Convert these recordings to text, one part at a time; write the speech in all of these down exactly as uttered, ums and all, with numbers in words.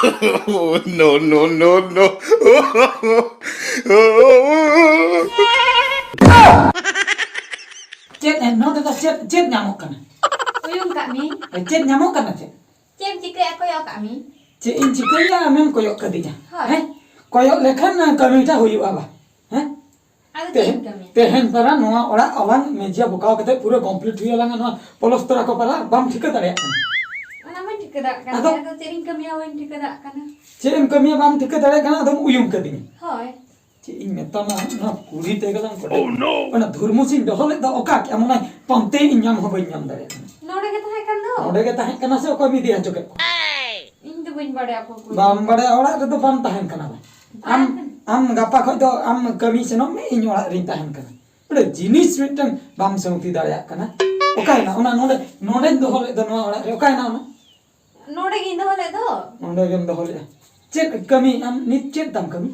Oh, no, no, no, no. Chit, eh, node da chit, chit nyamuk kana? Uyung kami. Eh, chit nyamuk kana chit? Chem chikaya koyo kami. Chit in chikaya amem koyo kadinya. Hoi. Eh? Koyo lekhan na kami ta huyu aba. Eh? ᱟᱫᱚ ᱪᱮᱫ ᱤᱧ ᱠᱟᱹᱢᱤᱭᱟ? ᱛᱮᱦᱮᱧ ᱯᱟᱨᱟ ᱱᱚᱣᱟ ᱚᱲᱟᱜ ᱟᱞᱟᱝ ᱢᱮᱡᱤᱭᱟ ᱵᱚᱠᱟᱣ ᱠᱟᱛᱮ ᱯᱩᱨᱟᱹ complete ᱦᱩᱭ ᱟᱞᱟᱝᱟ ᱱᱚᱣᱟ ᱯᱞᱚᱥᱛᱚᱨᱟ ᱠᱚ ᱯᱟᱨᱟ, ᱵᱟᱢ ᱴᱷᱤᱠᱟᱹ ᱫᱟᱲᱮᱭᱟᱜ ᱠᱟᱱᱟ᱾ ᱚᱱᱟ ᱢᱟᱧ ᱴᱷᱤᱠᱟᱹ ᱫᱟᱲᱮᱭᱟᱜ ᱠᱟᱱ ᱟᱫᱚ? ᱜᱮᱭᱟ, ᱟᱫᱚ ᱪᱮᱫ ᱤᱧ ᱠᱟᱹᱢᱤᱭᱟ ᱵᱟᱹᱧ ᱴᱷᱤᱠᱟᱹ ᱫᱟᱲᱮᱭᱟᱜ ᱠᱟᱱᱟ᱾ ᱪᱮᱫ ᱮᱢ ᱠᱟᱹᱢᱤᱭᱟ ᱵᱟᱢ ᱴᱷᱤᱠᱟᱹ ᱫᱟᱲᱮᱭᱟᱜ ᱠᱟᱱᱟ, ᱟᱫᱚᱢ ᱩᱭᱩᱢ ᱠᱟᱫᱤᱧᱟ᱾ ᱦᱳᱭ᱾ ᱪᱮᱫ ᱤᱧ ᱢᱮᱛᱟᱢᱟ, ᱚᱱᱟ ᱠᱩᱲᱤ ᱛᱮᱜᱮ ᱞᱟᱝ ᱠᱚᱴᱮᱡ᱾ Oh, no! ᱚᱱᱟ ᱫᱷᱩᱨᱢᱩᱥᱤᱧ ᱫᱚᱦᱚ ᱞᱮᱫ ᱫᱚ ᱚᱠᱟ ᱠᱮᱫ ᱟᱢ? ᱚᱱᱟ ᱯᱟᱱᱛᱮ ᱤᱧ ᱧᱟᱢ ᱦᱚᱸ ᱵᱟᱹᱧ ᱧᱟᱢ ᱫᱟᱲᱮᱭᱟᱜ ᱠᱟᱱᱟ᱾ ᱱᱚᱰᱮ ᱜᱮ ᱛᱟᱦᱮᱸ ᱠᱟᱱ ᱫᱚ᱾ ᱱᱚᱰᱮ ᱜᱮ ᱛᱟᱦᱮᱸ ᱠᱟᱱᱟ ᱥᱮ ᱚᱠᱚᱭ ᱤᱫᱤ ᱦᱚᱪᱚ ᱠᱮᱫ ᱠᱚᱣᱟ? ᱤᱧ ᱫᱚ ᱵᱟᱹᱧ ᱵᱟᱲᱟᱭᱟ ᱚᱠᱚᱭ ᱠᱚ᱾ ᱵᱟᱢ ᱵᱟᱲᱟᱭᱟ, ᱚᱲᱟᱜ ᱨᱮᱫᱚ ᱵᱟᱢ ᱛᱟᱦᱮᱱ ᱠᱟᱱᱟ ᱵᱟᱝ? ᱟᱢ, ᱟᱢ ᱜᱟᱯᱟ ᱠᱷᱚᱡ ᱫᱚ ᱟᱢ ᱠᱟᱹᱢᱤ ᱥᱮᱱᱚᱜ ᱢᱮ, ᱤᱧ ᱚᱲᱟᱜ ᱨᱤᱧ ᱛᱟᱦᱮᱱ ᱠᱟᱱᱟ᱾ ᱚᱸᱰᱮ ᱡᱤᱱᱤᱥ ᱢᱤᱫᱴᱟᱝ ᱵᱟᱢ ᱥᱟᱹᱣᱛᱤ ᱫᱟᱲᱮᱭᱟᱜ ᱠᱟᱱᱟ᱾ ᱚᱠᱟᱭᱮᱱᱟ ᱚᱱᱟ? ᱱᱚᱰᱮ, ᱱᱚᱰᱮᱧ ᱫᱚᱦᱚ ᱞᱮᱫ ᱫᱚ ᱱᱚᱣᱟ ᱚᱲᱟᱜ ᱨᱮ, ᱚᱠᱟᱭᱮᱱᱟ ᱚᱱᱟ? ᱱᱚᱰᱮ ᱜᱤᱧ ᱫᱚᱦᱚ ᱞᱮᱫ ᱫᱚ᱾ ᱱᱚᱰᱮ ᱜᱮᱢ ᱫᱚᱦᱚ ᱞᱮᱫᱼᱟ᱾ ᱪᱮᱫ ᱠᱟᱹᱢᱤ ᱟᱢ ᱱᱤᱛ, ᱪᱮᱫ ᱛᱟᱢ ᱠᱟᱹᱢᱤ?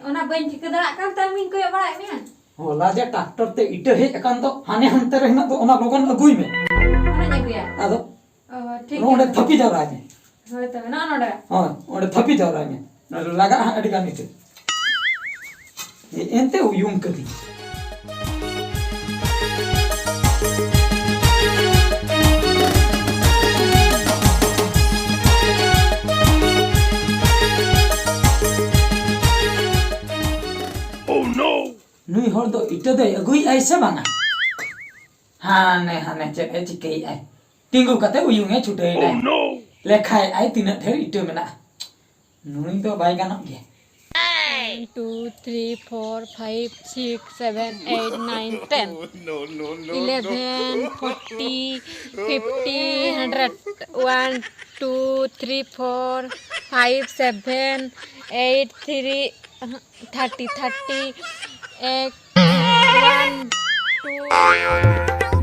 ᱚᱱᱟ ᱵᱟᱹᱧ ᱴᱷᱤᱠᱟᱹ ᱫᱟᱲᱮᱭᱟᱜ ᱠᱟᱱ ᱛᱮ ᱟᱢᱤᱧ ᱠᱚᱭᱚᱜ ᱵᱟᱲᱟᱭᱮᱫ ᱢᱮᱭᱟ᱾ ᱦᱚᱞᱟ ᱡᱮ ᱴᱨᱟᱠᱴᱚᱨ ᱛᱮ ᱤᱴᱟᱹ ᱦᱮᱡ ᱟᱠᱟᱱ ᱫᱚ, ᱦᱟᱱᱮ ᱦᱟᱱᱛᱮ ᱨᱮ ᱦᱮᱱᱟᱜ ᱫᱚ, ᱚᱱᱟ ᱞᱚᱜᱚᱱ ᱟᱹᱜᱩᱭ ᱢᱮ᱾ ᱚᱱᱟᱧ ᱟᱹᱜᱩᱭᱟ᱾ ᱟᱫᱚ ᱚ, ᱴᱷᱤᱠ ᱱᱚᱰᱮ ᱜᱮᱭᱟ᱾ ᱛᱷᱟᱹᱯᱤ ᱡᱟᱣᱨᱟᱭ ᱢᱮ᱾ ᱦᱳᱭ, ᱛᱚᱵᱮ ᱱᱚᱜᱼᱚ ᱱᱚᱰᱮ᱾ ᱦᱳᱭ, ᱚᱸᱰᱮ ᱛᱷᱟᱹᱯᱤ ᱡᱟᱣᱨᱟᱭ ᱢᱮ᱾ ᱱᱚᱰᱮ ᱞᱟᱜᱟᱜᱼᱟ ᱦᱟᱸᱜ ᱟᱹᱰᱤ ᱜᱟᱱ ᱤᱴᱟᱹ᱾ ᱮ-, ᱮᱱᱛᱮ ᱩᱭᱩᱝ ᱠᱟᱹᱫᱤᱧ᱾ Oh, no! ᱱᱩᱭ ᱦᱚᱲ ᱫᱚ ᱤᱴᱟᱹ ᱫᱚᱭ ᱟᱹᱜᱩᱭᱮᱫᱼᱟᱭ ᱥᱮ ᱵᱟᱝᱟ? ᱦᱟᱱᱮ, ᱦᱟᱱᱮ ᱪᱮᱫ ᱮ ᱪᱤᱠᱟᱹᱭᱮᱫᱼᱟᱭ? ᱛᱤᱸᱜᱩ ᱠᱟᱛᱮ ᱩᱭᱩᱝ ᱮ ᱪᱷᱩᱴᱟᱹᱣ ᱮᱱᱟᱭ᱾ Oh, no! ᱞᱮᱠᱷᱟᱭᱮᱫᱼᱟᱭ ᱛᱤᱱᱟᱹᱜ ᱰᱷᱮᱨ ᱤᱴᱟᱹ ᱢᱮᱱᱟᱜᱼᱟ᱾ ᱱᱩᱭ ᱫᱚ ᱵᱟᱭ ᱜᱟᱱᱚᱜ ᱜᱮᱭᱟ᱾ One, two, three, four, five, six, seven, eight, nine, ten. No, no, no, no. Eleven, forty, fifty, hundred. One, two, three, four, five, seven, eight, three, thirty, thirty, eight, one, two.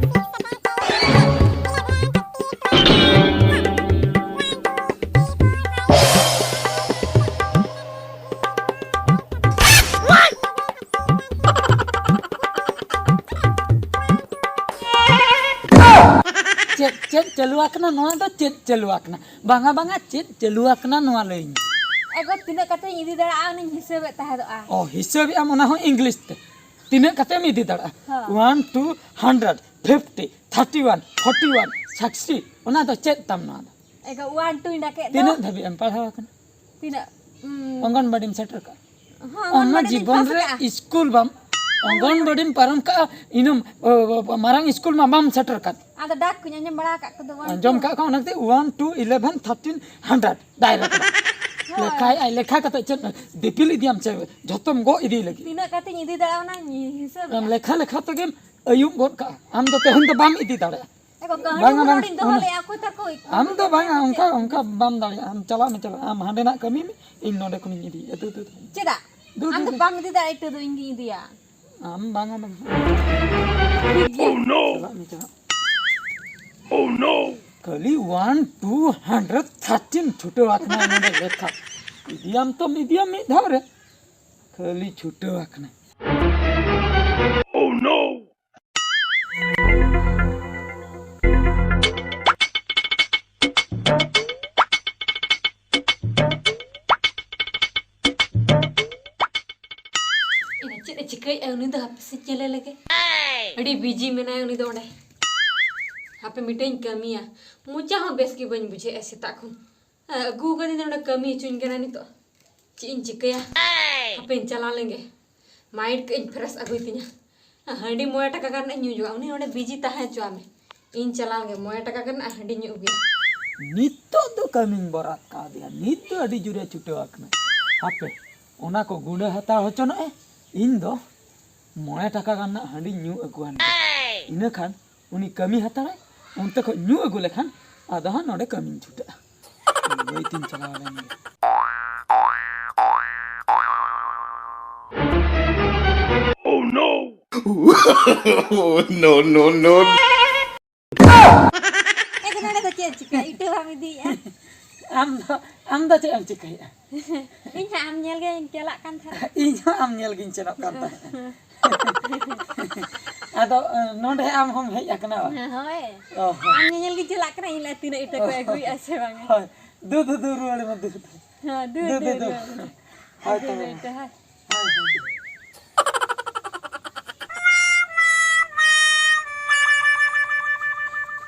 ᱪᱮᱫ, ᱪᱮᱫ? ᱪᱮᱫ ᱪᱟᱹᱞᱩ ᱟᱠᱟᱱᱟ ᱱᱚᱣᱟ ᱫᱚ? ᱪᱮᱫ ᱪᱟᱹᱞᱩ ᱟᱠᱟᱱᱟ? ᱵᱟᱝᱟ, ᱵᱟᱝᱟ, ᱪᱮᱫ ᱪᱟᱹᱞᱩ ᱟᱠᱟᱱᱟ ᱱᱚᱣᱟ ᱞᱟᱹᱭ ᱢᱮ᱾ ᱮᱜᱳ, ᱛᱤᱱᱟᱹᱜ ᱠᱟᱛᱮᱧ ᱤᱫᱤ ᱫᱟᱲᱮᱭᱟᱜᱼᱟ, ᱚᱱᱟᱧ ᱦᱤᱥᱟᱹᱵᱮᱫ ᱛᱟᱦᱮᱸᱫᱚᱜᱼᱟ᱾ ᱚ, ᱦᱤᱥᱟᱹᱵᱮᱜ ᱟᱢ, ᱚᱱᱟ ᱦᱚᱸ ᱤᱝᱞᱤᱥ ᱛᱮ? ᱛᱤᱱᱟᱹᱜ ᱠᱟᱛᱮᱢ ᱤᱫᱤ ᱫᱟᱲᱮᱭᱟᱜᱼᱟ? ᱦᱚᱸ᱾ One to hundred, fifty, thirty one, forty one, sixty, ᱚᱱᱟ ᱫᱚ ᱪᱮᱫ ᱛᱟᱢ ᱱᱚᱣᱟ ᱫᱚ? ᱮᱜᱳ, one two ᱤᱧ ᱰᱟᱠᱮᱫ ᱫᱚ᱾ ᱛᱤᱱᱟᱹᱜ ᱫᱷᱟᱹᱵᱤᱡ ᱮᱢ ᱯᱟᱲᱦᱟᱣ ᱟᱠᱟᱱᱟ? ᱛᱤᱱᱟᱹᱜ? ᱩᱸ, ᱚᱝᱜᱚᱱᱵᱟᱲᱤᱢ ᱥᱮᱴᱮᱨ ᱠᱟᱜᱼᱟ? ᱦᱚᱸ, ᱚᱱᱟ ᱚᱝᱜᱚᱱᱵᱟᱲᱤ ᱫᱚᱧ ᱡᱤᱵᱚᱱ ᱯᱟᱥ ᱨᱮ ᱟᱠᱟᱜᱼᱟ᱾ ᱤᱥᱠᱩᱞ ᱵᱟᱢ, ᱚᱝᱜᱚᱱᱵᱟᱲᱤᱢ ᱯᱟᱨᱚᱢ ᱠᱟᱜᱼᱟ, ᱤᱱᱟᱹ, ᱚ, ᱚ, ᱚ, ᱢᱟᱨᱟᱝ ᱤᱥᱠᱩᱞ ᱢᱟ ᱵᱟᱢ ᱥᱮᱴᱮᱨ ᱠᱟᱫ᱾ ᱟᱫᱚ ᱰᱟᱠ ᱠᱚᱧ ᱟᱸᱡᱚᱢ ᱵᱟᱲᱟ ᱟᱠᱟᱫ ᱠᱚᱫᱚ, one ᱟᱸᱡᱚᱢ two᱾ ᱠᱟᱜ ᱠᱷᱟᱱ ᱚᱱᱟ ᱠᱷᱟᱹᱛᱤᱨ one two eleven thirteen hundred direct᱾ ᱦᱳᱭ᱾ ᱞᱮᱠᱷᱟᱭ ᱟᱭ, ᱞᱮᱠᱷᱟ ᱠᱟᱛᱮ ᱪᱮᱫ ᱫᱤᱯᱤᱞ ᱤᱫᱤᱭᱟᱢ ᱥᱮ ᱡᱷᱚᱛᱚᱢ ᱜᱚᱜ ᱤᱫᱤ ᱞᱟᱹᱜᱤᱫ? ᱛᱤᱱᱟᱹᱜ ᱠᱟᱛᱮᱧ ᱤᱫᱤ ᱫᱟᱲᱮᱭᱟᱜᱼᱟ, ᱚᱱᱟ ᱦᱤᱥᱟᱹᱵ ᱮᱢ ᱨᱮ᱾ ᱞᱮᱠᱷᱟ ᱞᱮᱠᱷᱟ ᱛᱮᱜᱮᱢ ᱟᱹᱭᱩᱵ ᱜᱚᱫ ᱠᱟᱜᱼᱟ᱾ ᱟᱢ ᱫᱚ ᱛᱮᱦᱮᱧ ᱫᱚ ᱵᱟᱢ ᱤᱫᱤ ᱫᱟᱲᱮᱭᱟᱜᱼᱟ᱾ ᱮ ᱜᱚ, ᱜᱟᱹᱦᱞᱩ ᱵᱟᱝᱟ, ᱵᱟᱝᱟ, ᱦᱚᱲᱤᱧ ᱫᱚᱦᱚ ᱚᱱᱟ ᱞᱮᱜᱼᱟ, ᱚᱠᱚᱭ ᱛᱟᱠᱚ ᱤᱧ ᱟᱢ ᱫᱚ ᱵᱟᱝᱟ, ᱪᱮᱫ? ᱚᱱᱠᱟ, ᱚᱱᱠᱟ ᱵᱟᱢ ᱫᱟᱲᱮᱭᱟᱜᱼᱟ᱾ ᱟᱢ ᱪᱟᱞᱟᱜ ᱢᱮ, ᱪᱟᱞᱟᱜ ᱢᱮ᱾ ᱟᱢ ᱦᱟᱸᱰᱮᱱᱟᱜ ᱠᱟᱹᱢᱤ ᱢᱮ, ᱤᱧ ᱱᱚᱰᱮ ᱠᱷᱚᱱᱤᱧ ᱤᱫᱤᱭᱮᱫᱼᱟ᱾ ᱫᱩ, ᱫᱩ, ᱫᱩ᱾ ᱪᱮᱫᱟᱜ? ᱫᱩ, ᱟᱢ ᱫᱩ, ᱫᱚ ᱫᱩ᱾ ᱵᱟᱢ ᱤᱫᱤ ᱫᱟᱲᱮᱭᱟᱜᱼᱟ, ᱤᱛᱟᱹ ᱫᱚ ᱤᱧ ᱜᱤᱧ ᱤᱫᱤᱭᱟ᱾ ᱟᱢ ᱵᱟᱝᱟ, ᱵᱟᱝᱟ᱾ ᱴᱷᱤᱠ ᱜᱮᱭᱟ᱾ ᱪᱟᱞᱟᱜ ᱢᱮ, ᱪᱟᱞᱟᱜ᱾ ᱠᱷᱟᱹᱞᱤ one two hundred thirteen ᱪᱷᱩᱴᱟᱹᱣ ᱟᱠᱟᱱᱟ ᱱᱚᱰᱮ ᱞᱮᱠᱷᱟ᱾ ᱤᱫᱤᱭᱟᱢ ᱛᱚᱢ ᱤᱫᱤᱭᱟ ᱢᱤᱫ ᱫᱷᱟᱣ ᱨᱮ᱾ ᱠᱷᱟᱹᱞᱤ ᱪᱷᱩᱴᱟᱹᱣ ᱟᱠᱟᱱᱟ᱾ ᱮᱱᱟ ᱪᱮᱫ ᱮ ᱪᱤᱠᱟᱹᱭᱮᱫᱼᱟ ᱩᱱᱤ ᱫᱚ? ᱦᱟᱯᱮ ᱥᱮ ᱧᱮᱞᱮ ᱞᱮᱜᱮ᱾ ᱟᱹᱰᱤ ᱵᱤᱡᱤ ᱢᱮᱱᱟᱭᱟ ᱩᱱᱤ ᱫᱚ ᱚᱸᱰᱮ᱾ ᱦᱟᱯᱮ ᱢᱤᱫᱴᱟᱹᱧ ᱠᱟᱹᱢᱤᱭᱟ᱾ ᱢᱚᱪᱟ ᱦᱚᱸ ᱵᱮᱥ ᱜᱮ ᱵᱟᱹᱧ ᱵᱩᱡᱷᱟᱹᱣᱮᱫᱼᱟ ᱥᱮᱛᱟᱜ ᱠᱷᱚᱱ᱾ ᱟᱹᱜᱩ ᱟᱠᱟᱫᱤᱧ ᱫᱚ ᱱᱚᱰᱮ ᱠᱟᱹᱢᱤ ᱦᱚᱪᱚᱧ ᱠᱟᱱᱟ ᱱᱤᱛᱚᱜ᱾ ᱪᱮᱫ ᱤᱧ ᱪᱤᱠᱟᱹᱭᱟ? ᱦᱟᱯᱮᱧ ᱪᱟᱞᱟᱣ ᱞᱮᱱᱜᱮ᱾ ᱢᱟᱭᱤᱱᱰ ᱠᱟᱹᱡ ᱤᱧ ᱯᱷᱨᱮᱥ ᱟᱹᱜᱩᱭ ᱛᱤᱧᱟ᱾ ᱦᱟᱺᱰᱤ ᱢᱚᱬᱮ ᱴᱟᱠᱟ ᱜᱟᱱ ᱤᱧ ᱧᱩ ᱡᱚᱜᱟ᱾ ᱩᱱᱤ ᱚᱸᱰᱮ ᱵᱤᱡᱤ ᱛᱟᱦᱮᱸ ᱦᱚᱪᱚᱣᱟᱜ ᱢᱮ᱾ ᱤᱧ ᱪᱟᱞᱟᱣ ᱞᱮᱱᱜᱮ, ᱢᱚᱬᱮ ᱴᱟᱠᱟ ᱜᱟᱱ ᱟᱨ ᱦᱟᱺᱰᱤ ᱧᱩ ᱟᱹᱜᱩᱭᱟ᱾ ᱱᱤᱛᱚᱜ ᱫᱚ ᱠᱟᱹᱢᱤᱧ ᱵᱚᱨᱟᱫ ᱠᱟᱣᱫᱮᱭᱟ᱾ ᱱᱤᱛ ᱫᱚ ᱟᱹᱰᱤ ᱡᱳᱨᱮ ᱪᱷᱩᱴᱟᱹᱣ ᱟᱠᱟᱱᱟ᱾ ᱦᱟᱯᱮ, ᱚᱱᱟ ᱠᱚ ᱜᱩᱸᱰᱟᱹ ᱦᱟᱛᱟᱣ ᱦᱚᱪᱚᱱᱚᱜ ᱮ᱾ ᱤᱧ ᱫᱚ ᱢᱚᱬᱮ ᱴᱟᱠᱟ ᱜᱟᱱ ᱨᱮᱱᱟᱜ ᱦᱟᱺᱰᱤᱧ ᱧᱩ ᱟᱹᱜᱩᱣᱟᱱ ᱜᱮ᱾ ᱤᱱᱟᱹ ᱠᱷᱟᱱ ᱩᱱᱤ ᱠᱟᱹᱢᱤ ᱦᱟᱛᱟᱲᱟᱭ, ᱚᱱᱛᱮ ᱠᱷᱚᱱ ᱧᱩ ᱟᱹᱜᱩ ᱞᱮᱠᱷᱟᱱ ᱟᱫᱚ ᱦᱟᱸᱜ ᱱᱚᱰᱮ ᱠᱟᱹᱢᱤᱧ ᱪᱷᱩᱴᱟᱹᱜᱼᱟ᱾ ᱵᱟᱹᱭᱛᱤᱧ ᱪᱟᱞᱟᱣ ᱞᱮᱱ ᱜᱮ᱾ No, no, no. ᱮ, ᱱᱚᱰᱮ ᱫᱚ ᱪᱮᱫ ᱮᱢ ᱪᱤᱠᱟᱹᱭᱟ? ᱤᱴᱟᱹ ᱵᱟᱢ ᱤᱫᱤᱭᱮᱫᱼᱟ? ᱟᱢ ᱫᱚ, ᱟᱢ ᱫᱚ ᱪᱮᱫ ᱮᱢ ᱪᱤᱠᱟᱹᱭᱮᱫᱼᱟ? ᱤᱧ ᱦᱟᱸᱜ ᱟᱢ ᱧᱮᱞ ᱜᱮᱧ ᱪᱟᱞᱟᱜ ᱠᱟᱱ ᱛᱟᱦᱮᱸᱫ᱾ ᱤᱧ ᱦᱚᱸ ᱟᱢ ᱧᱮᱞ ᱜᱤᱧ ᱥᱮᱱᱚᱜ ᱠᱟᱱ ᱛᱟᱦᱮᱸᱫ᱾ ᱟᱫᱚ ᱱᱚᱰᱮ ᱟᱢ ᱦᱚᱸᱢ ᱦᱮᱡ ᱟᱠᱟᱱᱟ ᱵᱟᱝ? ᱦᱳᱭ᱾ ᱚ ᱦᱚᱸ᱾ ᱟᱢ ᱧᱮᱧᱮᱞ ᱜᱤᱧ ᱪᱟᱞᱟᱜ ᱠᱟᱱᱟ, ᱤᱧ ᱞᱟᱹᱭ ᱛᱤᱱᱟᱹᱜ ᱤᱴᱟᱹ ᱠᱚ ᱟᱹᱜᱩᱭᱮᱫᱼᱟ ᱥᱮ ᱵᱟᱝᱟ᱾ ᱦᱳᱭ᱾ ᱫᱩ, ᱫᱩ, ᱫᱩ, ᱨᱩᱣᱟᱹᱲ ᱢᱮ, ᱫᱩ, ᱫᱩ᱾ ᱦᱮᱸ, ᱫᱩ, ᱫᱩ, ᱫᱩ, ᱫᱩ᱾ ᱫᱩ᱾ ᱦᱳᱭ ᱟᱹᱜᱩᱭ ᱛᱚᱵᱮ᱾ ᱢᱮ ᱤᱴᱟᱹ, ᱦᱳᱭ᱾ ᱦᱳᱭ, ᱦᱳᱭ᱾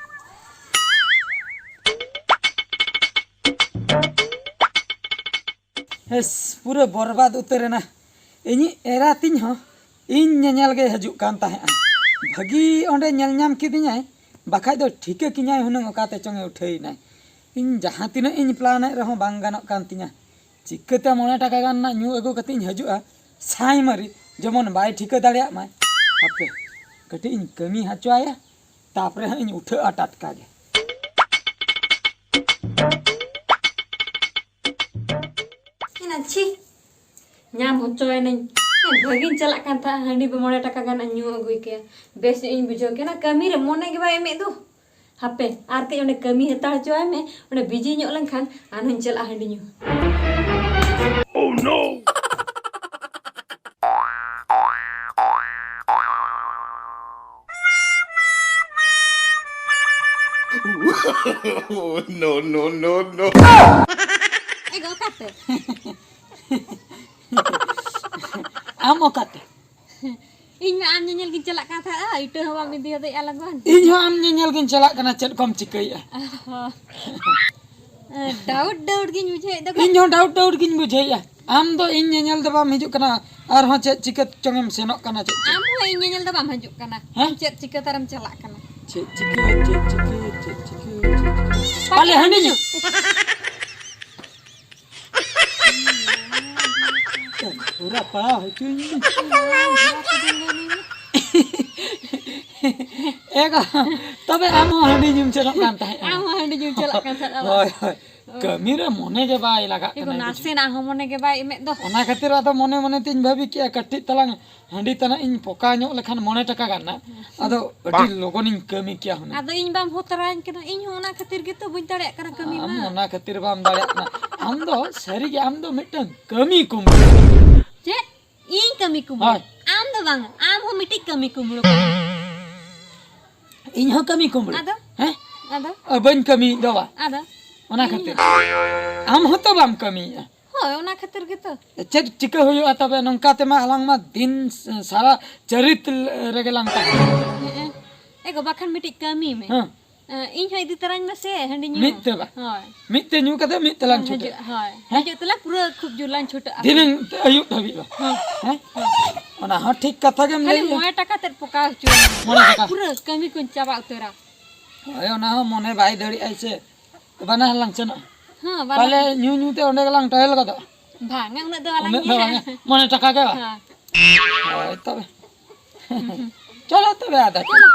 ᱦᱮᱥ, ᱯᱩᱨᱟᱹ ᱵᱚᱨᱵᱟᱫ ᱩᱛᱟᱹᱨ ᱮᱱᱟ᱾ ᱤᱧᱤᱡ ᱮᱨᱟ ᱛᱤᱧ ᱦᱚᱸ ᱤᱧ ᱧᱮᱧᱮᱞ ᱜᱮᱭ ᱦᱤᱡᱩᱜ ᱠᱟᱱ ᱛᱟᱦᱮᱸᱫᱼᱟ᱾ ᱵᱷᱟᱹᱜᱤ ᱚᱸᱰᱮ ᱧᱮᱞ ᱧᱟᱢ ᱠᱤᱫᱤᱧᱟᱭ, ᱵᱟᱠᱷᱟᱡ ᱫᱚ ᱴᱷᱤᱠᱟᱹ ᱠᱤᱧᱟᱭ ᱦᱩᱱᱟᱹᱝ ᱚᱠᱟᱛᱮ ᱪᱚᱝ ᱮ ᱩᱴᱷᱟᱹᱭᱮᱱᱟᱭ᱾ ᱤᱧ ᱡᱟᱦᱟᱸ ᱛᱤᱱᱟᱹᱜ ᱤᱧ ᱯᱞᱟᱱᱮᱫ ᱨᱮᱦᱚᱸ ᱵᱟᱝ ᱜᱟᱱᱚᱜ ᱠᱟᱱ ᱛᱤᱧᱟ᱾ ᱪᱤᱠᱟᱹᱛᱮ ᱢᱚᱬᱮ ᱴᱟᱠᱟ ᱜᱟᱱ ᱨᱮᱱᱟᱜ ᱧᱩ ᱟᱹᱜᱩ ᱠᱟᱛᱮ ᱤᱧ ᱦᱤᱡᱩᱜᱼᱟ, ᱥᱟᱭ ᱢᱟᱹᱨᱤ, ᱡᱮᱢᱚᱱ ᱵᱟᱭ ᱴᱷᱤᱠᱟᱹ ᱫᱟᱲᱮᱭᱟᱜ ᱢᱟᱭ᱾ ᱦᱟᱯᱮ, ᱠᱟᱹᱴᱤᱡ ᱤᱧ ᱠᱟᱹᱢᱤ ᱦᱚᱪᱚ ᱟᱭᱟ, ᱛᱟᱯᱚᱨᱮ ᱦᱟᱸᱜ ᱤᱧ ᱩᱴᱷᱟᱹᱜᱼᱟ ᱴᱟᱴᱠᱟ ᱜᱮ᱾ ᱮᱱᱟ ᱪᱷᱤ, ᱧᱟᱢ ᱦᱚᱪᱚᱭᱮᱱᱟᱹᱧ᱾ ᱦᱮᱸ, ᱵᱷᱟᱹᱜᱤᱧ ᱪᱟᱞᱟᱜ ᱠᱟᱱ ᱛᱟᱦᱮᱸᱫ, ᱦᱟᱺᱰᱤ ᱢᱚᱬᱮ ᱴᱟᱠᱟ ᱜᱟᱱ ᱤᱧ ᱧᱩ ᱟᱹᱜᱩᱭ ᱠᱮᱭᱟ, ᱵᱮᱥ ᱧᱚᱜ ᱤᱧ ᱵᱩᱡᱷᱟᱹᱣ ᱠᱮᱭᱟ᱾ ᱚᱱᱟ ᱠᱟᱹᱢᱤ ᱨᱮ ᱢᱚᱱᱮ ᱜᱮ ᱵᱟᱭ ᱮᱢᱮᱫ ᱫᱚ᱾ ᱦᱟᱯᱮ, ᱟᱨ ᱠᱟᱹᱡ ᱚᱸᱰᱮ ᱠᱟᱹᱢᱤ ᱦᱟᱛᱟᱲ ᱦᱚᱪᱚᱣᱟᱭ ᱢᱮ, ᱚᱸᱰᱮ ᱵᱤᱡᱤ ᱧᱚᱜ ᱞᱮᱱᱠᱷᱟᱱ ᱟᱨᱦᱚᱸᱧ ᱪᱟᱞᱟᱜᱼᱟ ᱦᱟᱺᱰᱤ ᱧᱩ᱾ No, no, no, no. ᱮ ᱜᱚ, ᱚᱠᱟᱛᱮ? ᱟᱢ ᱚᱠᱟᱛᱮ? ᱤᱧ ᱢᱟ ᱟᱢ ᱧᱮᱧᱮᱞ ᱜᱤᱧ ᱪᱟᱞᱟᱜ ᱠᱟᱱ ᱛᱟᱦᱮᱸᱫ, ᱤᱴᱟᱹ ᱦᱚᱸ ᱵᱟᱢ ᱤᱫᱤ ᱦᱚᱫᱮᱜᱼᱟ ᱞᱚᱜᱚᱱ᱾ ᱤᱧ ᱦᱚᱸ ᱟᱢ ᱧᱮᱧᱮᱞ ᱜᱤᱧ ᱪᱟᱞᱟᱜ ᱠᱟᱱᱟ, ᱪᱮᱫ ᱠᱚᱢ ᱪᱤᱠᱟᱹᱭᱮᱫᱼᱟ? ᱰᱟᱣᱩᱴ ᱰᱟᱣᱩᱴ ᱜᱤᱧ ᱵᱩᱡᱷᱟᱹᱣᱮᱫ ᱫᱚ᱾ ᱤᱧ ᱦᱚᱸ ᱰᱟᱣᱩᱴ ᱰᱟᱣᱩᱴ ᱜᱤᱧ ᱵᱩᱡᱷᱟᱹᱣᱮᱫᱼᱟ᱾ ᱟᱢ ᱫᱚ ᱤᱧ ᱧᱮᱧᱮᱞ ᱫᱚ ᱵᱟᱢ ᱦᱤᱡᱩᱜ ᱠᱟᱱᱟ, ᱟᱨᱦᱚᱸ ᱪᱮᱫ ᱪᱤᱠᱟᱹ ᱪᱚᱝ ᱮᱢ ᱥᱮᱱᱚᱜ ᱠᱟᱱᱟ ᱪᱮᱫ ᱪᱚᱝ? ᱟᱢ ᱦᱚᱸ ᱤᱧ ᱧᱮᱧᱮᱞ ᱫᱚ ᱵᱟᱢ ᱦᱤᱡᱩᱜ ᱠᱟᱱᱟ᱾ ᱦᱮᱸ? ᱟᱢ ᱪᱮᱫ ᱪᱤᱠᱟᱹ ᱛᱟᱨᱮᱢ ᱪᱟᱞᱟᱜ ᱠᱟᱱᱟ? ᱪᱮᱫ ᱪᱤᱠᱟᱹ, ᱪᱮᱫ ᱪᱤᱠᱟᱹ, ᱪᱮᱫ ᱪᱤᱠᱟᱹ, ᱪᱮᱫ ᱪᱤᱠᱟᱹ? ᱯᱟᱞᱮ ᱦᱟᱺᱰᱤ ᱧᱩ᱾ ᱯᱩᱨᱟᱹ ᱯᱟᱲᱟᱣ ᱦᱚᱪᱚᱧ ᱢᱮ᱾ ᱮ ᱜᱚ, ᱛᱚᱵᱮ ᱟᱢ ᱦᱚᱸ ᱦᱟᱺᱰᱤ ᱧᱩᱢ ᱪᱟᱞᱟᱜ ᱠᱟᱱ ᱛᱟᱦᱮᱸᱫ᱾ ᱟᱢ ᱦᱚᱸ ᱦᱟᱺᱰᱤ ᱧᱩᱢ ᱪᱟᱞᱟᱜ ᱠᱟᱱ ᱛᱟᱦᱮᱸᱫ, ᱵᱟᱵᱟ᱾ ᱦᱳᱭ, ᱦᱳᱭ᱾ ᱠᱟᱹᱢᱤ ᱨᱮ ᱢᱚᱱᱮ ᱜᱮ ᱵᱟᱭ ᱞᱟᱜᱟᱜ ᱮ ᱜᱚ, ᱠᱟᱱᱟ, ᱵᱩᱡᱷᱟᱹᱣ᱾ ᱱᱟᱥᱮᱱᱟᱜ ᱦᱚᱸ ᱢᱚᱱᱮ ᱜᱮ ᱵᱟᱭ ᱮᱢᱮᱫ ᱫᱚ᱾ ᱚᱱᱟ ᱠᱷᱟᱹᱛᱤᱨ ᱟᱫᱚ ᱢᱚᱱᱮ ᱢᱚᱱᱮ ᱛᱤᱧ ᱵᱷᱟᱹᱵᱤ ᱠᱮᱜᱼᱟ, ᱠᱟᱹᱴᱤᱡ ᱛᱟᱞᱟᱝ ᱦᱟᱺᱰᱤ ᱛᱟᱱᱟᱜ ᱤᱧ ᱯᱚᱠᱟ ᱧᱚᱜ ᱞᱮᱠᱷᱟᱱ ᱢᱚᱬᱮ ᱴᱟᱠᱟ ᱜᱟᱱ ᱱᱟᱜ, ᱟᱫᱚ ᱟᱹᱰᱤ ᱞᱚᱜᱚᱱᱤᱧ ᱠᱟᱹᱢᱤ ᱠᱮᱭᱟ ᱦᱩᱱᱟᱹᱝ᱾ ᱟᱫᱚ ᱤᱧ ᱵᱟᱢ ᱦᱚᱛᱟᱨᱟᱧ ᱠᱟᱱᱟ, ᱤᱧ ᱦᱚᱸ ᱚᱱᱟ ᱠᱷᱟᱹᱛᱤᱨ ᱜᱮᱛᱚ ᱵᱟᱹᱧ ᱫᱟᱲᱮᱭᱟᱜ ᱠᱟᱱᱟ ᱠᱟᱹᱢᱤ ᱟᱢ ᱢᱟ᱾ ᱚᱱᱟ ᱠᱷᱟᱹᱛᱤᱨ ᱵᱟᱢ ᱫᱟᱲᱮᱭᱟᱜ ᱠᱟᱱᱟ᱾ ᱟᱢ ᱫᱚ ᱥᱟᱹᱨᱤᱜᱮ, ᱟᱢ ᱫᱚ ᱢᱤᱫᱴᱟᱝ ᱠᱟᱹᱢᱤ ᱠᱩᱢᱵᱽᱲᱩ᱾ ᱪᱮᱫ? ᱤᱧ ᱠᱟᱹᱢᱤ ᱠᱩᱢᱵᱽᱲᱩ? ᱦᱳᱭ᱾ ᱟᱢ ᱫᱚ ᱵᱟᱝ, ᱟᱢ ᱦᱚᱸ ᱢᱤᱫᱴᱤᱡ ᱠᱟᱹᱢᱤ ᱠᱩᱢᱵᱽᱲᱩ ᱠᱟᱱᱟᱢ᱾ ᱤᱧ ᱦᱚᱸ ᱠᱟᱹᱢᱤ ᱠᱩᱢᱵᱽᱲᱩ? ᱟᱫᱚ? ᱦᱮᱸ? ᱟᱫᱚ? ᱟᱨ ᱵᱟᱹᱧ ᱠᱟᱹᱢᱤᱭᱮᱫ ᱫᱚ ᱵᱟ? ᱟᱫᱚ? ᱚᱱᱟ ᱤᱧ ᱠᱷᱟᱹᱛᱤᱨ᱾ ᱦᱚᱸ᱾ ᱟᱢ ᱦᱚᱸᱛᱚ ᱵᱟᱢ ᱠᱟᱹᱢᱤᱭᱮᱫᱼᱟ᱾ ᱦᱳᱭ, ᱚᱱᱟ ᱠᱷᱟᱹᱛᱤᱨ ᱜᱮᱛᱚ᱾ ᱪᱮᱫ ᱪᱤᱠᱟᱹ ᱦᱩᱭᱩᱜᱼᱟ ᱛᱚᱵᱮ? ᱱᱚᱝᱠᱟ ᱛᱮᱢᱟ ᱟᱞᱟᱝ ᱢᱟ ᱫᱤᱱ ᱥᱟᱨᱟ ᱪᱟᱹᱨᱤᱛ ᱨᱮᱜᱮ ᱞᱟᱝ ᱛᱟᱦᱮᱱᱟ᱾ ᱦᱮᱸ, ᱮ ᱜᱚ, ᱵᱟᱠᱷᱟᱱ ᱢᱤᱫᱴᱤᱡ ᱠᱟᱹᱢᱤ ᱢᱮ᱾ ᱦᱮᱸ᱾ ᱮ, ᱤᱧ ᱦᱚᱸ ᱤᱫᱤ ᱛᱚᱨᱟᱧ ᱢᱮᱥᱮ ᱦᱟᱺᱰᱤ ᱧᱩ᱾ ᱢᱤᱫ ᱛᱮ ᱵᱟ? ᱦᱳᱭ᱾ ᱢᱤᱫ ᱛᱮ ᱧᱩ ᱠᱟᱛᱮ ᱢᱤᱫ ᱛᱮᱞᱟᱝ ᱦᱮᱸ, ᱪᱷᱩᱴᱟᱹᱜᱼᱟ᱾ ᱦᱤᱡᱩᱜ, ᱦᱳᱭ᱾ ᱦᱮᱸ? ᱦᱤᱡᱩᱜ ᱛᱮᱞᱟᱝ ᱯᱩᱨᱟᱹ ᱠᱷᱩᱵ ᱡᱳᱨ ᱞᱟᱝ ᱪᱷᱩᱴᱟᱹᱜᱼᱟ᱾ ᱫᱷᱤᱱᱟᱹᱝ ᱟᱹᱭᱩᱵ ᱫᱷᱟᱹᱵᱤᱡ ᱵᱟ? ᱦᱮᱸ᱾ ᱦᱮᱸ? ᱦᱳᱭ᱾ ᱚᱱᱟ ᱦᱚᱸ ᱴᱷᱤᱠ ᱠᱟᱛᱷᱟ ᱜᱮᱢ ᱠᱷᱟᱹᱞᱤ ᱞᱟᱹᱭᱮᱜᱼᱟ᱾ ᱢᱚᱬᱮ ᱴᱟᱠᱟ ᱛᱮᱫ ᱯᱚᱠᱟᱣ ᱦᱚᱪᱚ᱾ ᱢᱚᱬᱮ ᱴᱟᱠᱟ᱾ ᱯᱩᱨᱟᱹ ᱠᱟᱹᱢᱤ ᱠᱚᱧ ᱪᱟᱵᱟ ᱩᱛᱟᱹᱨᱟ᱾ ᱦᱳᱭ, ᱚᱱᱟ ᱦᱚᱸ ᱢᱚᱱᱮ ᱵᱟᱭ ᱫᱟᱲᱮᱭᱟᱜᱼᱟᱭ ᱥᱮ᱾ ᱵᱟᱱᱟ ᱦᱚᱲ ᱞᱟᱝ ᱥᱮᱱᱚᱜᱼᱟ᱾ ᱦᱮᱸ, ᱵᱟᱱᱟ ᱯᱟᱞᱮ ᱦᱚᱲ᱾ ᱧᱩ ᱧᱩ ᱛᱮ ᱚᱸᱰᱮ ᱜᱮᱞᱟᱝ ᱴᱚᱦᱮᱞ ᱜᱚᱫᱚᱜᱼᱟ᱾ ᱵᱟᱝᱟ, ᱩᱱᱟᱹᱜ ᱫᱚ ᱵᱟᱞᱟᱝ ᱩᱱᱟᱹᱜ ᱫᱚ ᱧᱩᱭᱟ᱾ ᱵᱟᱝᱟ᱾ ᱢᱚᱬᱮ ᱴᱟᱠᱟ ᱜᱮ ᱵᱟᱝ? ᱦᱮᱸ᱾ ᱦᱳᱭ, ᱛᱚᱵᱮ᱾ ᱪᱚᱞᱚ ᱛᱚᱵᱮ ᱟᱫᱚ᱾ ᱪᱚᱞᱚ᱾